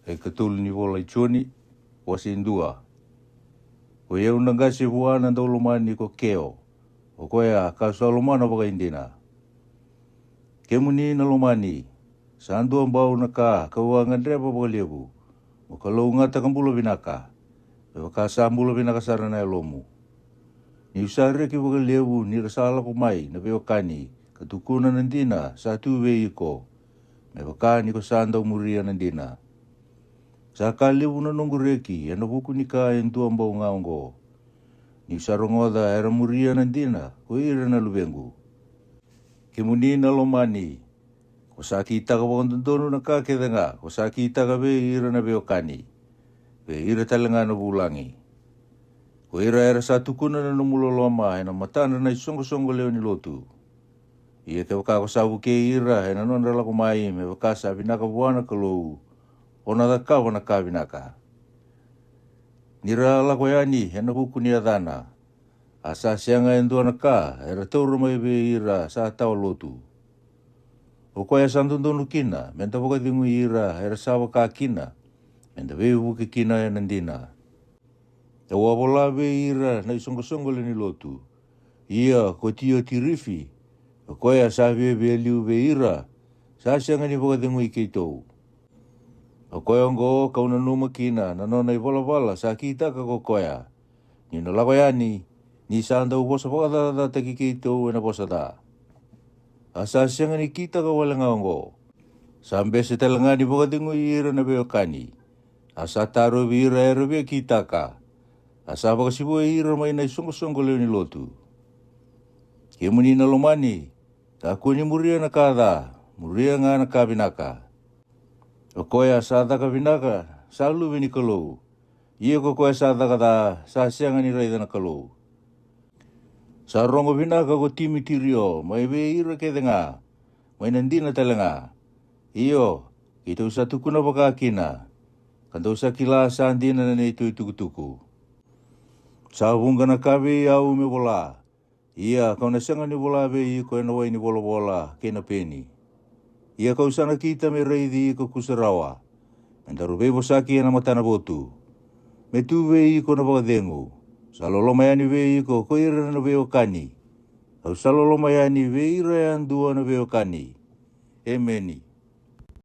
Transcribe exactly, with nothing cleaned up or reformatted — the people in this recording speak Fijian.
E katolu ni vola i Joni, wase e dua. Ko i au na qase vua na daulomani ko Keo, o koya ka'u sa lomana vakaidina. Kemuni na lomani, sa dua bau na ka ka'u a gadreva vakalevu, mo kalougata ka bula vinaka, me vaka sa bula vinaka sara na yalomu. Ni'u sa reki vakalevu ni ra sa lako mai na veiwekani ka tukuna na dina sa tu vei iko, me vaka ni ko sa dau muria na dina. Sa ka levu na noqu reki e na vuku ni ka e dua bau ga oqo. Ni'u sa rogoca era muria na dina ko ira na luvequ. Kemuni na lomani, ko sa kitaka vakadodonu na ka kece ga ko sa kitaka vei ira na veiwekani, vei ira tale ga na vulagi. Ko ira era sa tukuna na nomu loloma e na matadra na isoqosoqo lewe ni lotu. Ia kevaka ko sa vukei ira e na nodra lako mai me vaka sa vinaka vua na Kalou, o na cakava na ka vinaka. Ni ra lako yani e na vuku ni yacana, a sa sega e dua na ka era taura mai vei ira sa tawa lotu. O koya sa dodonu kina me da vakacegui ira era sa vaka kina, me da veivuke kina e na dina. Au a vola vei ira na isoqosoqo lewe ni lotu. Ia ko Tiotirifi, o koya sa viavia liu vei ira, sa sega ni vakacegui keitou. O koya oqo ka'u nanuma kina na nona ivalavala sa kitaka ko koya, ni na lako yani, ni sa dau vosa vakacacataki keitou e na vosa ca. A sa sega ni kitaka wale ga oqo. Sa bese tale ga ni vakacegui ira na veiwekani. A sa tarovi ira era via kitaka. A sa vakasivoi ira mai na isoqosoqo lewe ni lotu. Kemuni na lomani, kakua ni muria na ka ca, muria ga na ka vinaka. O koya sa caka vinaka sa luve ni Kalou. Ia ko koya sa caka ca sa sega ni raica na Kalou. Sa rogo vinaka ko Timitirio mai vei ira kece ga, mai na dina tale ga. Io, keitou sa tukuna vaka kina, ka dou sa kila sa dina na neitou itukutuku. Sa vuqa na ka vei au me vola. Ia ka'u na sega ni vola vei iko e na wai ni volavola kei na peni. Ia ka'u sa nakita me raici iko kusarawa, me daru veivosaki e na matana votu. Me tu vei iko na vakacegu. Sa loloma yani vei iko ko ira na veiwekani. Au sa loloma yani vei ira yadua na veiwekani. Emeni.